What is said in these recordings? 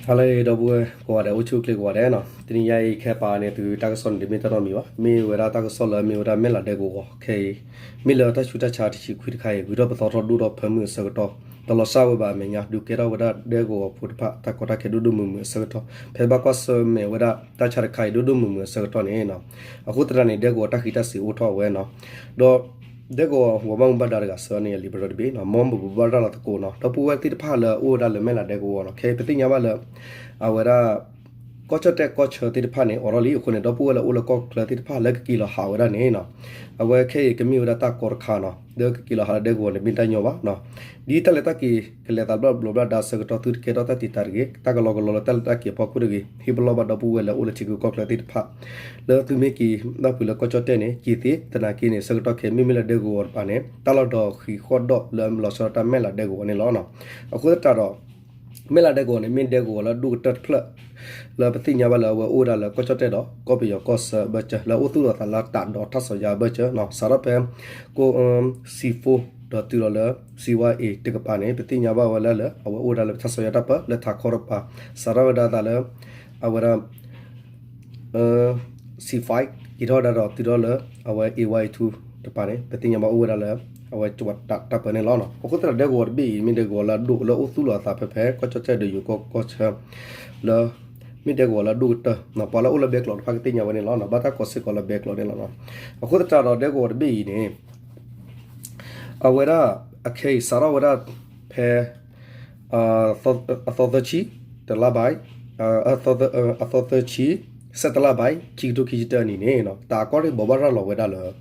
ဟါလၢအဂ့ၤ ဒီပုၢ်ဝဲၢ်ကိးဂၤဒဲး အိၣ်ဆူၣ်အိၣ်ချ့ကိးဂၤဒဲးနီၤ. တနံၤညါအံၤ ခဲပာ်န့ၣ် သုတၢ်ကစီၣ်န့ၣ် တမ့ၢ်တၢ်နီတမံၤဘၣ်. မ့ၢ်ဝဲဒၣ်တၢ်ကစီၣ်လၢမ့ၢ်ဝဲဒၣ်မဲၢ်လးဒဲကဝီၤခဲအံၤ, မ့ၢ်လၢတၢ်ဆူးတၢ်ဆါတဆံခွံတခါအံၤ ဂုၤထီၣ်ပသီထီၣ်ဒိၣ်ထီၣ်ဖၢမုၢ်အဆၢကတီၢ်, ဒီးလီၤစၢ်ဝဲဘၣ်အမဲာ်ညါ ဒုးကဲထီၣ်ဝဲဒၣ်ဒဲကဝီၤဖိတဖၣ် တၢ်ကီတၢ်ခဲဒိၣ်ဒိၣ်မုၢ်မုၢ်အဆၢကတီၢ်, ဖဲဘၣ်ကွၢ်ဆၢၣ်မဲာ်ဝဲဒၣ်တၢ်ဆါတခါအံၤ ဒိၣ်ဒိၣ်မုၢ်မုၢ်အဆၢကတီၢ်န့ၣ်နီၤ, အဃိသတးန့ၣ် ဒဲကဝီၤတၢ်ဃံးတၢ်စ့ၤအိၣ်ထီၣ်ဝဲနီၤ. ဒီး ဒဲကဝီၤပှၤဘၣ်မူဘၣ်ဒါတဂၤစံးန့ၣ် ယလံာ်ပရၢတဘ့ၣ်နီၤ, မ်ပကဘၣ်တၢ်လီၤသကိးနီၤ, ဒီပုၢ်ဝဲၢ်သ့ၣ်တဖၣ်လၢအအိၣ်ဝဲဒၣ်လၢမဲၢ်လးဒဲကဝီၤနီၤ, ခဲအံၤပသ့ၣ်ညါဘၣ်လၢ အဝဲဒၣ် ကီၢ်ကၠီၣ်တဲၣ်ကီၢ်ဆၢသ့ၣ်တဖၣ်န့ၣ် အိးထီၣ်လံအဃိန့ၣ် ဒီပုၢ်ဝဲၢ်လၢအိၣ်လၢကီၢ်ချၢသ့ၣ်တဖၣ်လၢကက့ၤလီၤဟးဝဲဒၣ်န့ၣ်နီၤ, အဝဲခဲအံၤကမ့ၢ်ဝဲဒၣ်တၢ်ကီတခါနီၤ, လၢကက့ၤလီၤဟးလၢဒဲကဝီၤန့ၣ် မ့ၢ်တၢ်ညီဘၣ်နီၤ. ဒ်တၢ်လဲၤတၢ်က့ၤ ကလဲၤသးဘျီၣ်ဘျီၣ်ဘျီၣ်ဒါအဆၢကတီၢ် သုတကဲထီၣ်တၢ်တံာ်တာ်တဂ့ၤ, တၢ်ကလီကလီလၢတၢ်လဲၤတၢ်က့ၤအဖီခိၣ်တဂ့ၤ, ဟ့ၣ်ပလီၢ်ဘၣ်ဒီပုၢ်ဝဲၢ်လၢအိၣ်လၢထံဂုၤကီၢ်ချၢသ့ၣ်တဖၣ် လၢသုမ့ၢ်က့ၤဘၣ်ဖုးလၢကီၢ်ကၠီၣ်တဲၣ်န့ၣ် က့ၤသ့, သနာ်က့န့ၣ် ဆၢကတီၢ်ခဲအံၤ မ့မ့ၢ်လၢဒဲကဝီၤတပၤန့ၣ် တၢ်လီၢ်ဒီးဃံးဃီၣ်ဒီၣ်လၢလီၤဆီဒၣ်တၢ်မဲၢ်လးဒဲကဝီၤန့ၣ်လီၤ. အဃိသတးဒီး မဲၢ်လးဒဲကဝီၤန့ၣ် မ့ၢ်ဒဲကဝီၤလၢအဒိၣ်ကတၢၢ်တဖျၢၣ် လၢပသ့ၣ်ညါဘၣ်လၢအဝဲအိၣ်ဝဲဒၣ်လၢကီၢ်ကၠီၣ်တဲၣ်ဒီး ကီၢ်ပယီၤကီၢ်ဆၢအဘၢၣ်စၢၤ လၢအအိၣ်သူၣ်လီၤအသးလၢတၢ်ဒီးတၢ်စီၤယၤအဘၢၣ်စၢၤနီၤ, စးထီၣ်ဖဲ ကိၣ် စံၣ်ဖိ ဒီးတုၤလီၤလၢ စံၣ်ဝါအ့ၤတကပၤန့ၣ် ပသ့ၣ်ညါဘၣ်ဝဲလၢ လၢအဝဲအိၣ်ဝဲဒၣ်လၢတၢ်စီၤယၤတၢ်ပၢ လၢထးခီတကပၤ, စးထီၣ်ဝဲဒၣ်အသးလၢ အဝဲဒၣ် စံၣ်ဖး က့ၤထီၣ်ဝဲဒၣ်ဒီးတုၤထီၣ်လၢ အဝဲ အ့ၣ်ဝါအ့ၣ်ထူတပၤန့ၣ် ပသ့ၣ်ညါဘၣ်အိၣ်ဝဲဒၣ်လၢ အဝဲကဝီၤတၢ်ပၢန့ၣ်လီၤ. အဃိသတးဒီးဒဲကဝီၤတဘ့ၣ်အံၤ မ့ၢ်ဒဲကဝီၤလၢအဒိၣ်လၢအိၣ်သူၣ်လီၤအသးဖဲဖဲ ကီၢ်ကၠီၣ်တဲၣ်ဒီးယိၤကီၢ်ကီၢ်ဆၢ လၢ မ့ၢ်ဒဲကဝီၤလၢအဒိၣ်ကတၢၢ်, ပှၤလၢအိၣ်လၢဘဲကျိးတဖၣ်ကသ့ၣ်ညါဝဲန့ၣ်လီၤ, ဘၣ်တၢ်ကိးစ့ၢ်ကီးလၢဘဲကျိးန့ၣ်လီၤ. အဃိသတးဒီးဒဲကဝီၤတဘ့ၣ်အံၤန့ၣ် အဝဲဒၣ် အခဲအံၤစးထီၣ်ဝဲဒၣ်ဖဲ အသီသၢဆံ တလါဘၣ်, အသီသၢဆံ ဆဲးတလါဘၣ် ခံကထိခံဆံတၢနံၣ်န့ၣ် တၢ်ကီၢ်ရ့ၣ်ဘိးဘၣ်ရၤလီၤဝဲဒၣ်လၢ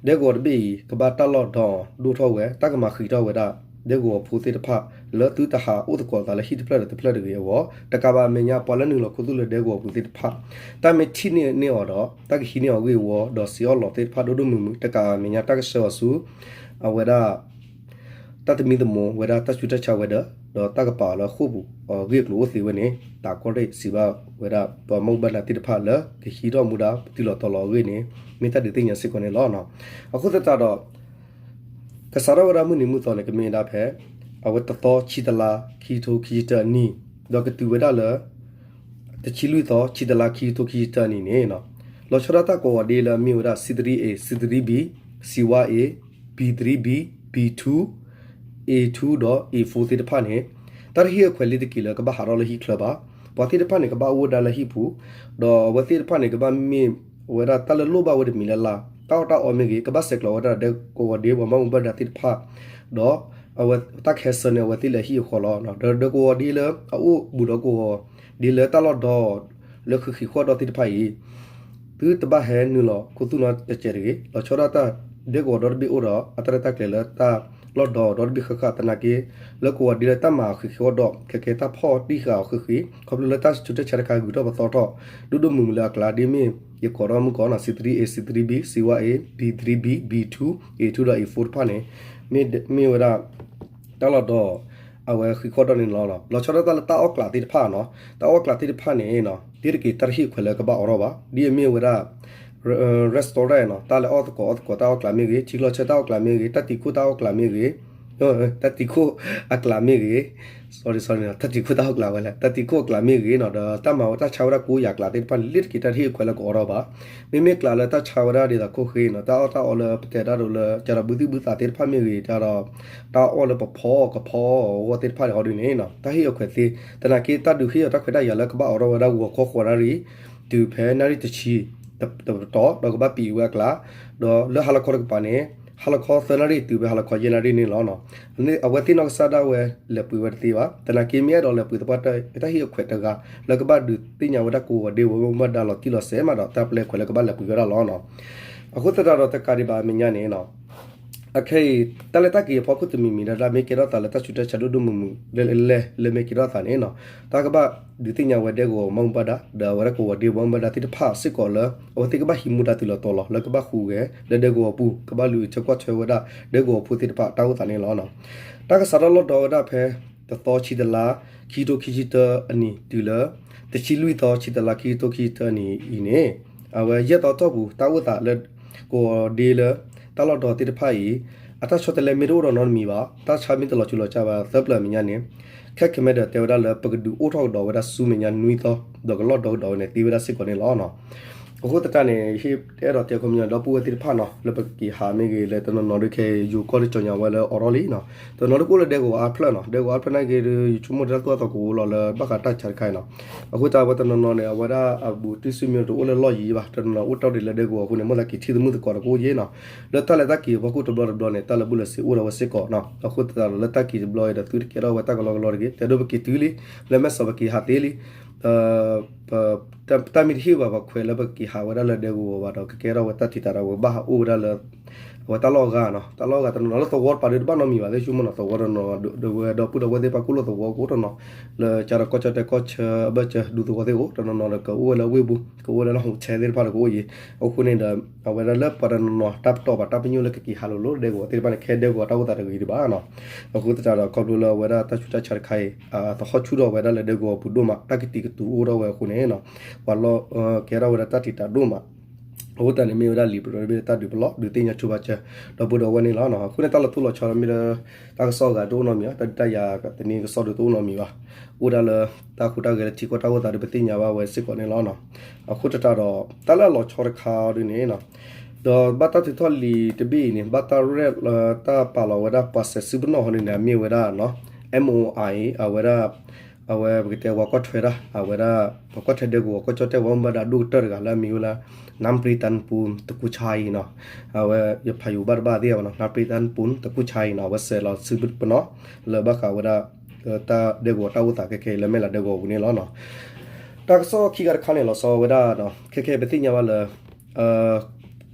ဒဲကဝီၤတဘ့ၣ်အံၤ ကဘၣ်တၢ်လီၢ်ဒီဒိၣ်ထီၣ်ဝဲ တၢ်ကမၤဃံးထီၣ်ဝဲဒၣ် ဒဲကဝီၤဖိသ့ၣ်တဖၣ် လၢသုတဟးအိၣ်သကိးသးလၢဟံၣ်တဖျၢၣ်ဒီးတဖျၢၣ်တဂ့ၤအဂီၢ်, တကးဘၣ်အမဲာ်ညါပှၤလၢနုာ်လီၤခူသူၣ်လၢဒဲကဝီၤပူၤသ့ၣ်တဖၣ် တၢ်မ့ၢ်ထံၣ်န့ၢ်အီၤဒီး တၢ်ကဟံးန့ၢ်အီၤဂ့ၢ်ဝီ ဒီးစံးအီၣ်လီၤသ့ၣ်တဖၣ်ဒိၣ်ဒိၣ်မုၢ်မုၢ် တကးဘၣ်အမဲာ်ညါတၢ်ကဆှၢအီၤဆူ အဝဲဒၣ် တၢ်သမံသမိးဝဲဒၣ်တၢ်ဆူးတၢ်ဆါဝဲဒီး ဒီးတၢ်ကပာ်အီၤလၢဃိာ်ပူၤအဂ့ၢ်အကျိၤအိၣ်သ့ဝဲန့ၣ် တၢ်ကီၢ်ရ့ၣ်စံးဘၣ်ဝဲဒၣ် ပှၤဘၣ်မူဘၣ်ဒါသ့ၣ်တဖၣ်လၢကဟံးထီၣ်မူဒါတုၤလီၤတီၤလီၤအဂ့ၢ်န့ၣ် မ့ၢ်တၢ်ဒုးသ့ၣ်ညါစ့ၢ်ကီးန့ၣ်လီၤ. အဃိသတးဒီး ကစးထီၣ်ဝဲဒၣ်မုၢ်နံၤမုၢ်သီန့ၣ် ကမ့ၢ်ဝဲဒၣ်ဖဲ အဝဲတသီဆံတလါ ခံကထိခံဆံတၢအနံၣ် ဒီးကတုၤဝဲဒၣ်လၢ တဆံလွံၢ်သီ ဆံတလါ ခံကထိခံဆံတၢအနံၣ်န့ၣ် လီၤဆီဒၣ်တၢ်ကိးဂၤဒဲးလၢအမ့ၢ်ဝဲဒၣ် စံၣ်သရံအ့ၣ် စံၣ်သရံဘံၣ် စံၣ်ဝါအ့ၣ် ဘံၣ်သရံဘံၣ် ဘံၣ်ထူ အ့ၣ်ထူဒီးအ့ၣ်ဖိသ့ၣ်တဖၣ်န့ၣ် တၢ်တဟ့ၣ်အခွဲးလံတက့ၢ်လၢကဘၣ်ဟးထီၣ်လၢဟံၣ်ချၢဘၣ်. ပှၤသ့ၣ်တဖၣ်န့ၣ် ကဘၣ်အိၣ်ဝဲဒၣ်လၢဟံၣ်ပူၤ ဒီးအဝဲသ့ၣ်တဖၣ်န့ၣ် ကဘၣ်မ့ၢ်ဝဲဒၣ်တၢ်လၢလိၣ်ဘၣ်ဝဲတမံၤလၢ်လၢ် တၢ်အီၣ်တၢ်အီမ့ၢ်ဂ့ၤ ကဘၣ်ဆဲးကျိးဝဲဒၣ်ဒီးကိးဂၤဒဲးပှၤဘၣ်မူဘၣ်ဒါသ့ၣ်တဖၣ် ဒီးအဝဲတၢ်ကဟဲဆှၢန့ၢ်အဝဲသ့ၣ်လၢဟံၣ်အဃီလီၤ. ဒီးဒဲကဝီၤဒ်လၢအအိၣ်ဘူးဒီးကိးဂၤဒဲးလၢတၢ်လီၢ်ဒီ လၢဃံးဃံးဃီၣ်ဒီးသ့ၣ်တဖၣ်အံၤ သုတဘၣ်ဟဲနုာ်လီၤခူသူၣ်နီတစဲးတဂ့ၤ. လီၤဆီဒၣ်တၢ်ဒဲကဝီၤဒီတဘ့ၣ်အိၣ်ဒီး အတၢ်ရဲၣ်တၢ်ကျဲၤလၢတၢ်လီၢ်ဒီဒီတဘ့ၣ်ဃၣ်ဃၣ်သနာ်က့ လၢကိးဂၤဒဲးလၢတၢ်မၤဃံးဃီၣ်ဒီး ခဲကဲတၢ်ဖီၣ်တံၢ်ဃာ်အီၤဃံးဃံး ခီဖျိလၢတၢ်ဆူးတၢ်ဆါတခါဂုၤထီၣ်ပသီထီၣ် ဒိၣ်ဒိၣ်မုၢ်မုၢ်လၢအကျါ ဒ်မ့ၢ်ယကိးထီၣ်မုၢ်ကီၢ်နီၤ စံၣ်သရံအ့ၣ် စံၣ်သရံဘံၣ် စံၣ်ဝါအ့ၣ် ဘံၣ်သရံဘံၣ် ဘံၣ်ထူ အ့ၣ်ထူဒီးအ့ၣ်ဖိတဖၣ်န့ၣ် မ့ၢ်ဝဲဒၣ် တၢ်လီၢ်ဒီ အဝဲဃံးဃီၣ်ဒီန့ၣ်လီၤ. လီၤဆီဒၣ်တၢ်လၢတၢ်အီၣ်ကျးသ့ၣ်တဖၣ်နီၤ တၢ်အီၣ်ကျးသ့ၣ်တဖၣ်န့ၣ် တ့တက့ၤတၢ်တဟ့ၣ်အခွဲးလၢကဘၣ်အိးထီၣ်ဘၣ် ဒ်အမ့ၢ်ဝဲဒၣ် restaurant နီၤ တၢ်လၢအီၣ်သကိးအီသကိးတၢ်အီၣ်ကျးမ့ၢ်ဂ့ၤ ထံကျိဆၢတၢ်အီၣ်ကျးမ့ၢ်ဂ့ၤ တၢ်တံၤခိၣ်တၢ်အီၣ်ကျးမ့ၢ်ဂ့ၤ တၢ်တံၤခိၣ်အကျးမ့ၢ်ဂ့ၤ sorry sorry တၢ်တံၤခိၣ်တၢ်အီၣ်ကျးဝဲလဲၣ် တၢ်တံၤခိၣ်အကျးမ့ၢ်ဂ့ၤနီၤ ဒီးတၢ်မၤဝဲတၢ်ဆါဝဲဒၣ်ကိးယၤကျးသ့ၣ်တဖၣ်န့ၣ် လ့တက့ၤတၢ်တဟ့ၣ်အခွဲးလၢကအိးထီၣ်ဘၣ်. မ့မ့ၢ်ကျးလၢတၢ်ဆါဝဲဒၣ်ဒ်သိးခိၣ်ဃ့နီၤ တၢ်အီၣ်တၢ်အီလၢပတဲဒၣ်ဒိးလၢ ကဒီးဘုသူၣ်ဘုသးသ့ၣ်တဖၣ်မ့ၢ်ဂ့ၤ တၢ်ဒီး တၢ်အီၣ်လၢပဖီကဖီအဂီၢ်သ့ၣ်တဖၣ်န့ၣ် ဟီဒ်န့ၣ် တၢ်ဟ့ၣ်အခွဲးသ့ သနာ်က့တၢ်ဒုးဟ့ၣ်အီၤတၢ်ခွဲးတၢ်ယာ်လၢကဘၣ်အိးထီၣ်ဝဲဒၣ်ဂီၤခီဃိးနၣ်ရံၣ် တုၤဖဲနၣ်ရံၣ်တဆံ တတီၤ ဒီးကဘၣ်ပံးဝဲအကျး ဒီးလၢဟါလီၤခီတကပၤန့ၣ် ဟါလီၤခီသၢနၣ်ရံၣ် တုၤဖဲဟါလီၤခီယဲၢ်နၣ်ရံၣ်န့ၣ်လီၤ. အဝဲသ့ၣ်နီၢ်ကစၢ်ဒၣ်ဝဲလဲၤပှ့ၤဝဲတသ့ဘၣ်. သနာ်က့မ့ၢ်အဲၣ်ဒိးလဲၤပှ့ၤသပှၢ်တၢၢ် တၢ်ဟ့ၣ်အခွဲးတဂၤ လၢကဘၣ်ဒုးသ့ၣ်ညါဝဲဒၣ်ကိးဂၤဒဲးဝဲမ့ၢ်ဘၣ်ဒါလီၤတံၢ်လီၤဆဲးမးဒီး တၢ်ပျဲခွဲးလၢကဘၣ်လဲၤပှ့ၤဝဲဒၣ်လီၤ. အဃိသတးဒီးတကးဒံးဘၣ်အမဲာ်ညါန့ၣ် အခဲအံၤ တၢ်လဲၤတၢ်က့ၤအဖီခိၣ်တမံၤမံၤဒၣ်ဒၣ် မ့ၢ်ကဲထီၣ်သးလၢတၢ်ဆူးတၢ်ဆါဒိၣ်ဒိၣ်မုၢ်မုၢ် လဲၤလဲၤလၢမ့ၢ်ကဲထီၣ်သးန့ၣ် တၢ်ကဘၣ်ဒုးသ့ၣ်ညါဝဲဒဲကဝီၤဘၣ်မူဘၣ်ဒါ ဒီးအဝဲဒၣ်ကိးဂၤဒဲးဘၣ်မူဘၣ်ဒါသ့ၣ်တဖၣ်စ့ၢ်ကီးလၢ အဝဲသ့ၣ်ကဘၣ်ဟံးမူဒါတုၤလီၤတီၤလီၤ လၢကဘၣ်ဟူးဂဲၤ လၢဒဲကဝီၤပူၤ ကဘၣ်လူၤဆၢကွၢ်ထွဲဝဲဒၣ်ဒဲကဝီၤဖိသ့ၣ်တဖၣ်တၢ်အိၣ်သးန့ၣ်လီၤ. တၢ်ကစးထီၣ်လီၢ်ဒီဝဲဒၣ်ဖဲ တသီဆံတလါ ခံကထိခံဆံတၢအနံၤတုၤလၢ တဆံလွံၢ်သီဆံတလါ ခံကထိခံဆံတၢအနံၤအံၤန့ၣ် အဝဲယဲၢ်သီတီၢ်ပူၤ တၢ်အိၣ်သးလၢ ကိးဂၤဒဲးလၢ တၢ်လီၢ်ဒီသ့ၣ်တဖၣ်အံၤ အတၢ်ဆီတလဲမ့ၢ်တအိၣ်ဒီးနီတမံၤဘၣ်, တၢ်ဆါမ့ၢ်တလီၤစူၤလီၤစၢ်ဘၣ်သၢပျၢၤအမဲာ်ညါန့ၣ်, ခဲခဲမဲဒီးတဲဝဲဒၣ်လၢပကဒုးအိၣ်ထီၣ်ကဒီးဝဲဒၣ်ဆူမဲာ်ညါနွံသီ, ဒီးကလီၢ်ဒီကဒီးဝဲန့ၣ်သ့ဝဲဒၣ်စ့ၢ်ကီးန့ၣ်လီၤ. အဃိသတးန့ၣ် ဟ့ၣ်အဲၣ်ဒိးတဲခီပညီ ဒီပုၢ်ဝဲၢ်သ့ၣ်တဖၣ်နီၤ လၢပကက့ၤဟးမ့ၢ်ဂ့ၤ လၢတနီၤနီၤဒုးခဲအံၤ ယိၤကီၢ်တကၠီၤညါဝဲလၢအိးထီၣ်လံနီၤ, တနီၤဒုးကအိၣ်လၢဒဲကဝီၤအါဖျၢၣ်နီၤ, ဒဲကဝီၤအါဖျၢၣ်နာ်က့ဒုး ယဆိကမိၣ်တၢ်သိၣ်တၢ်သီကအိၣ်လီၤလၢဘၣ်ဃးတၢ်ဆါတခါအံၤနီၤ. အဃိသတးဝဲတနီၤနီၤန့ၣ် အဝဲဒၣ်အဘူးတံၢ်စုမ့ၢ်တအိၣ်လၢလီၢ်ယံၤဘၣ်, တနီၤနီၤအိၣ်တ့ၢ်ဒံးလၢဒဲကဝီၤအဃိန့ၣ် မ့ၢ်သးက့ၤထံၣ်သမုၣ်သကိးဒီးကအိၣ်ယဲနီၤ. လၢတၢ်လဲၤတၢ်က့ၤအဖီခိၣ်တဘျီတဘျီန့ၣ် တၢ်လၢဘူးလၢစ့အိၣ်ဒီးဝဲစ့ၢ်ကီးနီၤ. အဃိသတးဒီးလၢတၢ်က့ၤတဘျီအံၤဒီး သုတကဲထီၣ်ဝဲတၢ်ကလီကလီတဂ့ၤ, တဲဒိၣ်ပက့ၤတုၤလံ, လၢမဲာ်စီၤပက့ၤဟးသ့လံ တၢ်မ့ၢ်တဟ့ၣ်ဘၣ်ပှၤခွဲးလၢ ပကက့ၤဟးဝဲဒၣ်လၢဒဲကဝီၤဘၣ်ဒီး ကကဲထီၣ်ဝဲတၢ်ထံးတၢ်ဒီး ပကဘၣ်ဟးအိၣ်ဝဲဒၣ်လၢ အဝဲတၢ်လီၢ်အဂၤနီၤ, တၢ်လီၢ်အဂၤတနီၤနီၤလၢသဝီတပၤဒုးတဘၣ်နီတမံၤဘၣ်, သ့ၣ်ဆိကမိၣ်နီၤ, သဝီတနီၤ ဒဝဲဒီပုၢ်ဒီဝဲၢ်သ့ၣ်တဖၣ်ကအိၣ်လၢသဝီကအိၣ်တနီၤ, လၢကဒီးကီၢ်ကၠီၣ်တဲၣ်ကီၢ်ဆၢအဘၢၣ်စၢၤ ဒူသဝီသ့ၣ်အိၣ်, တနီၤနီၤဒီးကအိၣ်ဝဲလၢဝ့ၢ်ပူၤ, ကအိၣ်ဝဲလၢဟိးဆဲသ့ၣ်တဖၣ်ဒီးကအိၣ်ယဲ. အဃိန့ၣ်ဒီး အဝဲဒၣ်လၢပှၤတနီၤနီၤ တၢ်ပတီၢ်ဘၣ် တၢ်ပညိၣ်လၢကက့ၤဟးလိၤလိၤလၢဒဲကဝီၤသ့ၣ်တဖၣ်န့ၣ် ခဲဒဲကဝီၤတၢ်အိၣ်သးတဂ့ၤဒံးဘၣ်နီၤ. အဃိသတးဒီး ခီဖျိလၢအဝဲဒၣ်တၢ်ဆူးတၢ်ဆါတခါအံၤ သဟီၣ်ဆူၣ်ထီၣ်ဝဲဒၣ်လၢဒဲကဝီၤပူၤဒိၣ်မး, တၢ်ကတံာ်ကတူာ်အိၣ်ထီၣ်ဝဲအဃိန့ၣ် ပှၤလီၢ် ကဲထီၣ်ဝဲဒၣ်တၢ်ထံးတၢ်ဒိၣ်မး. အဃိသတးန့ၣ်မ့ၢ်ဝဲဒၣ်လံာ်ပရၢတဘ့ၣ် တၢ်ဒုးပလီၢ် ဒုးသ့ၣ်ညါဆိဘၣ်စၢၤ ဒီပုၢ်ဒီဝဲၢ်န့ၣ်လီၤ. အဃိန့ၣ်တၢ်လီၤတိၢ်လီၤဆီဒီးမ့ၢ်လၢ တၢ်ကစီၣ်အဂၤတအိၣ်နီတမံၤဘၣ်, တၢ်ဒုးတၢ်ယၤတန့ၢ်ကစီၣ်ဒုးတအိၣ်နီတမံၤဘၣ်, အိၣ်ဒၣ်လၢ တၢ်ဟူးတၢ်ဂဲၤလၢထံကီၢ်တၢ်အိၣ်သးဒီး ပသ့ၣ်ညါဘၣ်ဝဲစ့ၢ်ကီးန့ၣ်လီၤ. အဃိသတးဒီး တၢ်လၢအလီၤဆီတခါဒ်န့ၣ် ဒီးဘၣ်တၢ်ထုးထီၣ်လံာ်တဘ့ၣ်အံၤန့ၣ် ဘၣ်တၢ်ရဲၣ်လၢတၢ်ပာ်လီၤဝဲဒၣ်ပှၤစဲးစုပနီၣ်ဟီန့ၣ်န့ၣ် အမ့ၢ်ဝဲဒၣ် MOI အဝဲဒၣ် အဝဲပကတဲပှၤကွၢ်ထွဲတၢ် အဝဲဒၣ် ပှၤကွၢ်ထွဲဒဲကဝီၤကီၢ်ကၠီၣ်တဲၣ် ပှၤမ့ၢ်ဘၣ်ဒၣ်ဒိၣ်ကတၢၢ်တဂၤလၢအမ့ၢ်ဝဲလၢ နၢ်ပရံတၢ်ပူၤတကူၣ်ဆါအံၤနီၤ, အဝဲယဖးယိၤဘၣ်တဘၣ်သ့ၣ်ဘၣ်နီၤ, နၢ်ပရံတၢ်ပူၤတကူၣ်ဆါအံၤနီၤ, အဝဲစဲးလီၤစုပနီၣ် လၢဘၣ်ဃးဝဲဒၣ် တၢ်ဒဲကဝီၤတၢ်အိၣ်သးခဲခဲအံၤလၢမဲၢ်လးဒဲကဝီၤပူၤန့ၣ်လီၤ. တၢ်ကစီၣ်ခံဂၤတခါန့ၣ် လီၤဆီဝဲဒၣ် ခဲခဲပသ့ၣ်ညါဘၣ်လၢ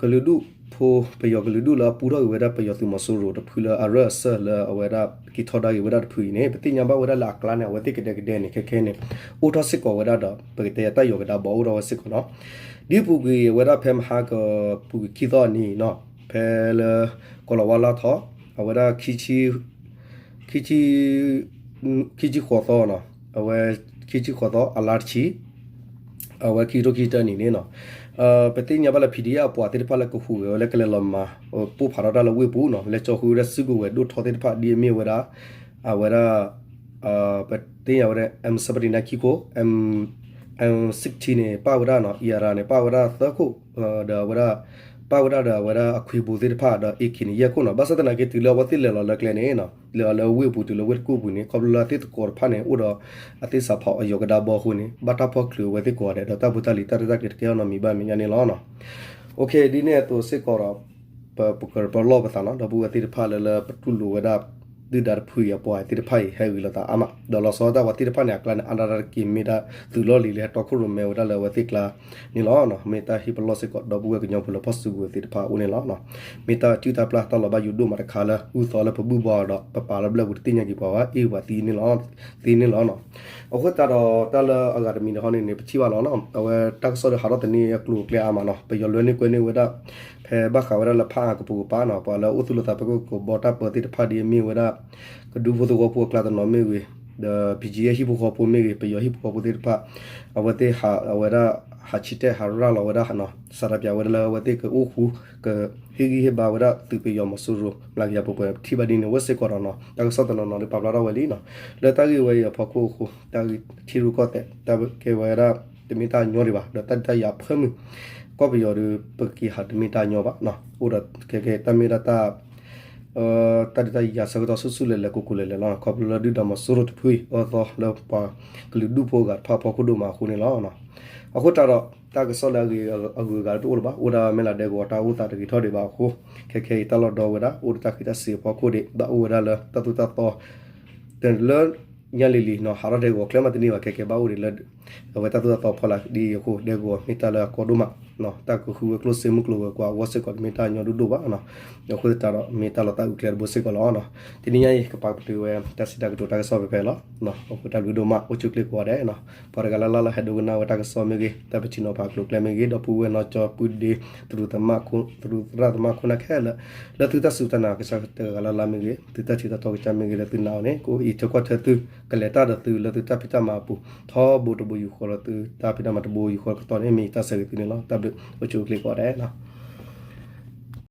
ကလုာ်ဒူၣ်ဖိ ပယီၤကလုာ်ဒူၣ်လၢအပူထီၣ်က့ၤဝဲဒၣ်ပယီၤသုးမီၤစိရိၤတဖုလၢအရၢၢ်အစၢၢ်လၢအဝဲဒၣ်က့ၤထီဒါက့ၤဝဲဒၣ်တဖုအံၤန့ၣ် ပသ့ၣ်ညါဘၣ်ဝဲဒၣ်လၢအကျါန့ၣ် အဝဲသ့ၣ်ကဒဲကဒဲန့ၣ် ခဲခဲန့ၣ် အိၣ်ထီၣ်စ့ၢ်ကီးဝဲဒၣ်ဒီး ပကတဲယၤတၢ်ယီၤကဒါဘီအိၣ်ထီၣ်ဝဲစ့ၢ်ကီးနီၤ. ဒ်ပူၤကွံာ်အဝဲဒၣ်ဖဲမဟါကပူၤကွံာ်ခံသီအနံၤနီၤ, ဖဲလၢ ကီၢ်လီၤဝါလါထီၣ် အဝဲဒၣ် ခံဆံ ခံဆံဃိးသီနီၤ, အဝဲ ခံဆံဃိးသီအလါတဆံ အဝဲခံကထိခံဆံတၢနံၣ်န့ၣ်နီၤ, ပသ့ၣ်ညါဘၣ်လၢ PDF အပှၤသ့ၣ်တဖၣ်လၢကဟူးဂဲၤဝဲလၢကလဲၤလီၤမၤ ပိၢ်ဖးထီၣ်တၢ်လၢဝ့ၢ်ပူၤနီၤ, လဲၤကၠီဃုာ်ဝဲဒၣ်စုကဝဲၤဒိၣ်ထီသ့ၣ်တဖၣ် ဒ်အမ့ၢ်ဝဲဒၣ် အဝဲဒၣ် ပသ့ၣ်ညါဝဲဒၣ် M seventeen န့ၣ်ခံခိၣ် M sixteen န့ၣ် ပၣ်ဝဲဒၣ်နီၤ, ERA န့ၣ် ပၣ်ဝဲဒၣ်သၢခိၣ် ဒီးအဝဲဒၣ် ပၣ်ဝဲဒၣ်ဒီးအဝဲဒၣ်အခွံဘိသ့ၣ်တဖၣ်ဒီး AK န့ၣ် ယဲၢ်ခိၣ်နီၤ. ဘၣ်ဆၣ်သနာ်က့ တုၤလၢအဝဲသ့ၣ်လဲၤလီၤလၢကျဲန့ၣ်နီၤ, လဲၤလီၤလၢဝ့ၢ်ပူၤ တုၤလၢဝ့ၢ်တကူၣ်ပူၤန့ၣ် ခီဖျိလၢအသ့ၣ်သကိးတဖၣ်န့ၣ် အိၣ်ဒီးအသ့ၣ်စးဖီအယီၤကဒါဘီအဃိန့ၣ် ဘၣ်တၢ်ဖီၣ်ချုးအဝဲသ့ၣ်ကိးဂၤဒဲး ဒီးတၢ်ဖိတၢ်လံၤတၢ်ရဲၣ်တၢ်ကျဲၤတကဲထီၣ်နီတမံၤဘၣ်မဲာ်ညါန့ၣ်လီၤ. ဒ်န့ၣ်အသိးစ့ၢ်ကီးဒီး ပကပလီၢ်ပသးနီၤ, ဒီပုၢ်ဝဲၢ်သ့ၣ်တဖၣ်လၢလၢပတူၢ်လိာ်ဝဲဒၣ် ဒုၣ်ဒါတဖုအံၤအပှၤသ့ၣ်တဖၣ်အံၤ ဟဲဂ့ၤလိာ်သးအါမး, ဒီးလီၤဆီဒၣ်တၢ်ပှၤသ့ၣ်တဖၣ်န့ၣ် အကျါန့ၣ် အါဒၣ်တၢ်တက့ၢ် မ့ၢ်တၢ်သုးလီၢ်လံၤလၢဟဲတီခိၣ်ရိၣ်မဲဝဲဒၣ်လၢအဝဲသ့ၣ်ကျါန့ၣ်လီၤ. မ့ၢ်တၢ်ဟ့ၣ်ပလီၢ်စ့ၢ်ကီး ဒီပုၢ်ဝဲၢ်ကညီဖိလၢဖီၣ်စုကဝဲၤသ့ၣ်တဖၣ်အအိၣ်န့ၣ်လီၤ. မ့ၢ်တၢ်စုၣ်တၢ်ပျၢ်တၢ်လီၤဘၣ်ယိၣ်ဒိၣ်မးတခါလၢ အုၣ်သီလၢပဘူၣ်ဘီဒီး ပပာ်လီၤဘျၢၣ်ပူၤတသ့ၣ်ညါက့ၤပှၤဘၣ် အ့ၣ်ပှၤသ့န့ၣ်လီၤ သ့န့ၣ်လီၤနီၤ. အဃိသတးဒီး တၢ်လၢအဂၤတမံၤတဟီန့ၣ်န့ၣ် ပထံၣ်ဘၣ်လီၤနီၤ, အဝဲတၢ်ကစီၣ်ဒီးဟးထီၣ်တန့ၢ်အကျိၤအကျဲအါမးနီၤ, ပယီၤလွဲန့ၢ်ကွဲန့ၢ်ဝဲဒၣ် ဖဲဘၣ်ဃးဝဲဒၣ်လၢဖးအါကပူၤကပၤနီၤ, ပှၤလၢအိၣ်သူၣ်လီၤသးဖဲကီၢ်ကီၢ်ဘီတၢ်ပၢသ့ၣ်တဖၣ်ဒ်အမ့ၢ်ဝဲဒၣ် ကဒူဖိသဝီဖိအကျါတနီၤမ့ၢ်ဂ့ၤ, ဒီး BGF ဟံၣ်ဖိဃီဖိမ့ၢ်ဂ့ၤ, ပယီၤဟံၣ်ဖိဃီဖိသ့ၣ်တဖၣ် အဝဲသ့ၣ်ဟး အဝဲဒၣ် ဟးဆံတဲၣ်ဟးရၤလီၤဝဲဒၣ်နီၤ, စးထီၣ်ပၠးဝဲဒၣ်လၢအဝဲသ့ၣ်ကအိၣ်ဃူ ကဟ့ၣ်ဂံၢ်ဟ့ၣ်ဘါဝဲဒၣ်သုးပယီၤမီၤစိရိၤ မျးကယၤပှဲၤပှဲၤ ပထံၣ်ဘၣ်ဒ်န့ၣ် ဝဲစ့ၢ်ကီးဒီးနီၤ, တၢ်ကစီၣ်တနီၤနီၤဒ်ပာ်ဖျါထီၣ်ဝဲလံနီၤ, လၢတၢ်ဂ့ၢ်ဝဲအံၤအဖီခိၣ်အဃိ တၢ်ဂ့ၢ်ထံရူၢ်ကီၢ်သဲး တၢ်ကဲဝဲဒၣ် တမ့ၢ်တၢ်ညီဒံးဘၣ်, ဒီးတၢ်ဒုးတၢ်ယၤဖၢမုၢ် ကီၢ်ပယီၤဒီး ပကက့ၤဟးတမ့ၢ်တၢ်ညီဘၣ်နီၤ, အိၣ်ဒီးခဲကဲတၢ်မ့ၢ်ဒၣ်တၢ် တၢ်ဒုးတၢ်ယၤဆၢကတီၢ်ဆူၣ်ဆူၣ်လဲၤလဲၤကိၢ်ကိၢ်လဲၤလဲၤလီၤ, ခီဖျိလၢဒုၣ်ဒါမီၤစိရိၤတဖုအံၤ အၢသီလၢပှၤကလုာ်ဒူၣ်ဖိအဂၤတဖၣ်အဖီခိၣ်ဒိၣ်မးအဃိန့ၣ်လီၤ. အဃိသတးဒီး တၢ်ကစီၣ်လၢအဂုၤအဂၤတအိၣ်လၢၤဘၣ်, အိၣ်ဒၣ်မဲာ်လးဒဲကဝီၤတၢ်အိၣ်သးတဂ့ၤထီၣ်ဒံးဘၣ်အဃိ ခဲခဲအံၤတၢ်လီၢ်ဒီဝဲဒၣ် အိၣ်ဒီးတၢ်ဃံးတၢ်စ့ၤအဖီခိၣ်ဒံး ဘၣ်အိၣ်ဝဲဒၣ်လၢတၢ်သိၣ်တၢ်သီ တလၢညါလံၤလံၤနီၤ, ဟးထီၣ်ဒဲကဝီၤကျဲမးတန့ၢ်ဘၣ်, ခဲကဲဘၣ်အိၣ်ဒံးလၢ အဝဲတၢ်သိၣ်တၢ်သီဖီလာ်ဒ်အံၤအဃိ ဒဲကဝီၤမ့ၢ်တၢ်လၢအကီဒိၣ်မး, တၢ်ကဃုဝဲကျိၣ်စ့မုၢ်ကျိၤဝဲၤကွာ်အဂီၢ်စ့ၢ်ကီး တမ့ၢ်တၢ်ညီဒိၣ်ဒိၣ်ဘၣ်နီၤ, အဃိသတးဒီး မ့ၢ်တၢ်လီၤသးအုးကျဲတဘိစ့ၢ်ကီးလီၤ. တနံၤညါအံၤ ကပာ်ပတုာ်ဝဲ တၢ်စံးတၢ်ကတိၤတၢ်ကစီၣ်ဖဲဖဲလီၤ. အဃိတၢ်ဘျုးဒိၣ်မး အိၣ်ဆူၣ်ချ့ကိးဂၤဒဲးနီၤ, ပှၤတဂၤလၢ်လၢ်လၢဟဲဒိကနၣ်ဝဲတၢ်ကစီၣ်မ့ၢ်ဂ့ၤ, တၢ်ပထံၣ်နီၤဖးကျိၤကျဲမ့ၢ်ဂ့ၤ, ဒီပုၢ်ဝဲၢ်နီၢ်ကၠီပုၢ်ဒ့ သရူးသရၣ်သမါခိၣ်နၢ်ခဲလၢာ် လၢသုတၢ်စူၢ်တၢ်နာ်ကစၢ်တဂၤလၢ်လၢ်မ့ၢ်ဂ့ၤ, သုတၢ်ထံၣ်တၢ်တီကစၢ်မ့ၢ်ဂ့ၤ လၢသုနာ်အီၤန့ၣ် ကအိၣ်အံးထွဲကွၢ်ထွဲသု ကလဲၤတၢ်ဒီးသုလၢသုတၢ်ဖံးတၢ်မၤအပူၤ, ထီဘိတဘိယူၢ်ဃီလၢသုတၢ်ဖံးတၢ်မၤတဘိယူၢ်ဃီကတီၢ်န့ၣ် မ့ၢ်ယတၢ်ဆၢဂ့ၤသုန့ၣ်လီၤ. တၢ်ဘျုး အိၣ်ဆူၣ်အိၣ်ချ့ကိးဂၤဒဲးနီၤ.